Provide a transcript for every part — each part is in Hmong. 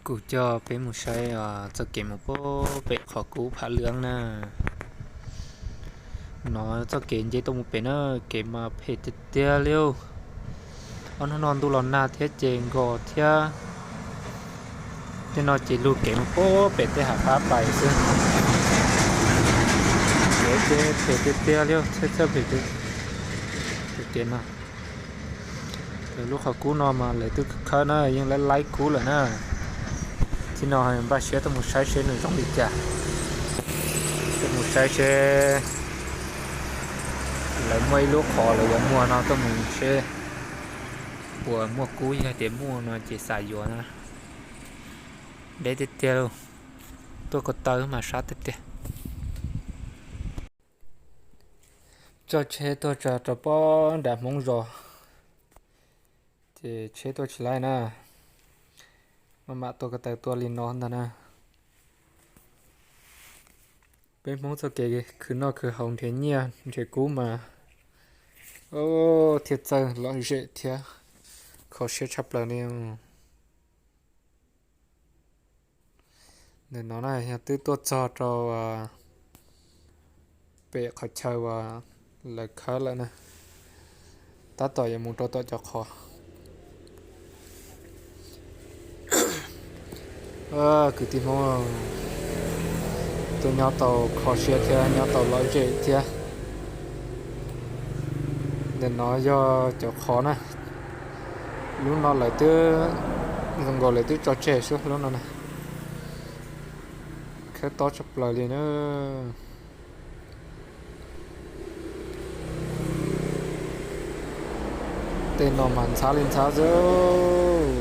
Kuv coj peb mus saib txoj kev mus pem qhov kub Pham Lwm na. No txoj kev nce tuaj mus pem na, kev mas phem tiag tiag li. Ob hnub no ntuj los nag thiab ces nkos thiab. Tej no ces lug kev mus pem tej hav qab pais xwb. Kev ces phem tiag tiag li, txhawj txhawj phem tiag. Kev no, lub qhov kub no mas lawv twb khawb na, yeej laib laib kub lawm na. Txij no npaj siab tuaj mus saib seb nws zoo li cas. Tuaj mus saib seb lawv muaj ib lub qhov lawv yuav muag no tuaj mus seb puas muaj kub, yog tias muaj no ces xav yuav na. Deb tiag tiag lauj, tuaj ko taw mas sab tiag tiag. Tso tsheb tuaj tsa rau pob nram Hmoob zos, ces tsheb tuaj tsis laib na, maj mam tuaj ko taw tuaj li no ntag na. Peb Hmoob txoj kev khwv noj khwv haus nrhiav nyiaj nrhiav kub mas thiaj txawj lom zem thiab kho siab tshaj plaws li. Ntawm no na yog twb tuaj txog rau pem qhov chaw uas lawv khawb lawm na, tab tom yuav mus rau tom cov qhov. Kwv tij Hmoob, tuaj nyob tau kho siab thiab nyob tau lom zem thiab. Ntawm no yog cov qhov na, lub no lawv twb, zoo nkaus lawv twb tso tseg xwb lub no na. Khawb tob tshaj plaws li na. Tej no mas ntxhab li ntxhab xwb,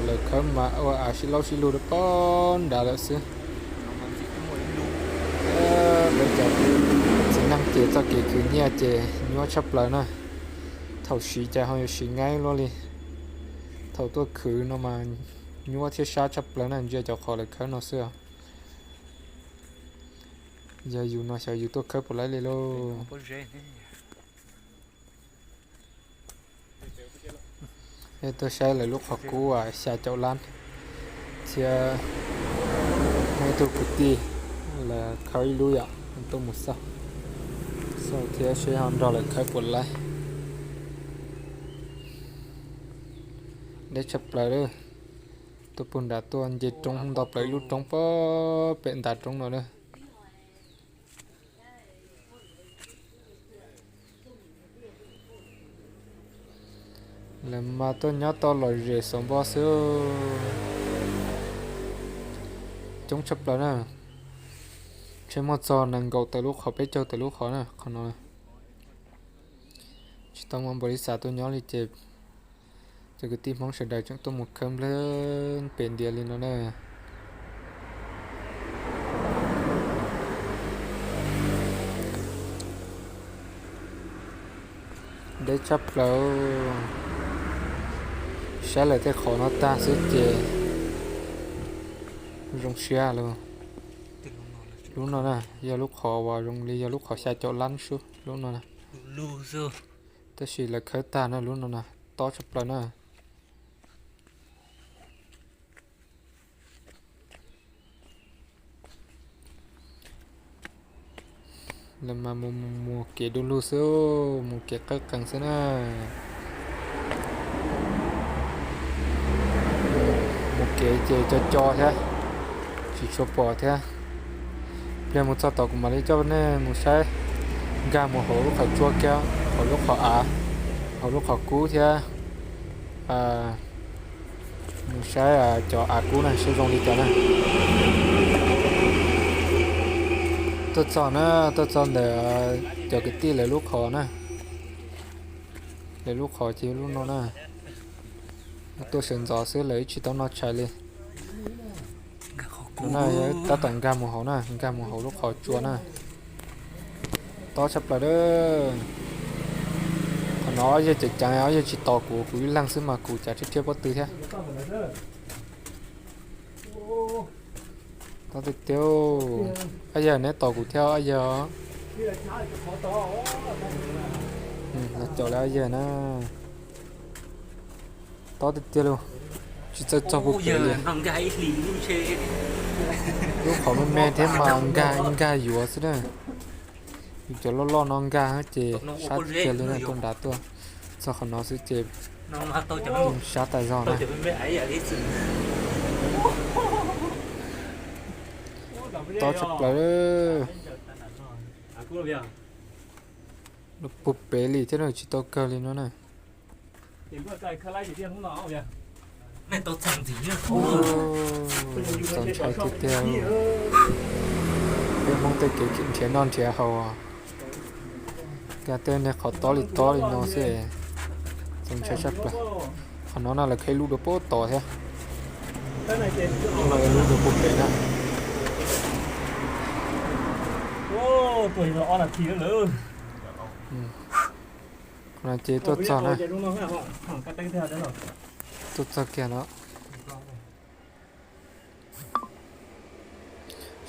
lawv khawb mas ua av sib laub sib lug rau pob nrad lawm xwb. Peb cov txiv neej ces txoj kev khwv nyiaj ces nyuaj tshaj plaws na. Thaum siv cas ho yuav siv nqaij luaj li. Thaum tuaj khwv no mas nyuaj thiab sab tshaj plaws na, ntsia cov qhov lawv khawb no xwb os. Yog yus no xyov yus tuaj khawb puas laib li lauj. Tuaj saib lawv lub qhov kub xya caum lab, thiab muaj ib tug kwv tij lawv khawb ib lub yom, tuaj mus xauj, xauj thiab seb ho nrog lawv khawb puas laib. Deb tshaj plaws lawm. Tuaj puag nrad tuaj nce roob nto plaws ib lub roob pem ntav roob no na. Lawv mas tuaj nyob tau lom zem xov npo xwb. Coob tshaj plaws na. Tsheb muaj txog nees nkaum tawm lub qhov, peb caug tawm lub qhov na qhov no. Tsis tau muaj npaum li xav tuaj nyob li ces cov kwv tij Hmoob sawv daws tseem tuaj mus khawb nplawg pem ntiav li no na. Deb tshaj plaws. Saib lawv tej qhov no tag xwb ces zoo siab lauj. Lub no na yog lub qhov uas zoo li yog lub qhov xya caum lab xwb lub no na. Tab sis lawv khawb tag na lub no na, tob tshaj plaws na. Lawv mas mus mus mus kev du lug xwb, mus kev qawj qees xwb na. Mus kev ces co co thiab, tsis tshua pom thiab. Pliag mus txog tom kuv mam li coj nej mus saib nkag mus hauv lub qhov tsua kiag, hauv lub qhov av, hauv lub qhov kub thiab mus saib cov av kub na saib zoo li cas na. Tuaj txog na, tuaj txog ntawm cov kwv tij lawv lub qhov na. Lawv lub qhov ces lub no na. Tuaj sawv ntxov xwb lawv tsis tau noj tshais li. Tab tom nkag mus hauv na, nkag mus hauv lub qhov tsua na. Tob tshaj plaws a. Qhov no ob yawg ceev ceev, ob yawg tsis tos kuv, kuv ib leeg xwb mas kuv cav thiab thiab pob tw thiab. Tob tiag tiag. Ob yawg neb tos kuv thiab ob yawg. Los caum lawv ob yawg na. Tob tiag tiag lauj. Tsis txawj txog puag pem li. Lub qhov me me thiab mas nkag nkag yuav xwb na. Yus cov loj loj no nkag ces sab tiag li na, tuaj nrad tuaj txog qhov no xwb ces sab tas zog na. Tob tshaj plaws. Lub puag pem li thiab no tsis tau kawg li no na. Txaus ntshai tiag tiag. Peb Hmoob tej kev nrhiav noj nrhiav haus, nkag tej niag qhov tob li tob li no xwb. Txaus ntshai tshaj plaws. Qhov no na lawv khav lub dua puag tod thiab. Lub dua puag pem na. Qhov no ces tuaj txog na. Tuaj txog kiag no.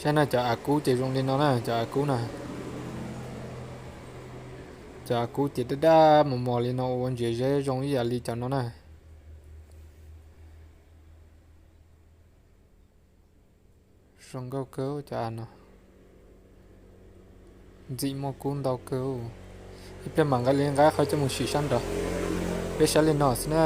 Saib na, cov av kub ces zoo li no na, cov av kub na. Cov av kub ces daj daj mos mos li no ua ntsis zeb zoo ib yam li cov no na. Zoo nkauj kawg cov av no. Ntxim muaj kub ntau kawg. Ib pliag mam nqa li nqa qhov coj mus sim sab nraud. Peb saib li no xwb na.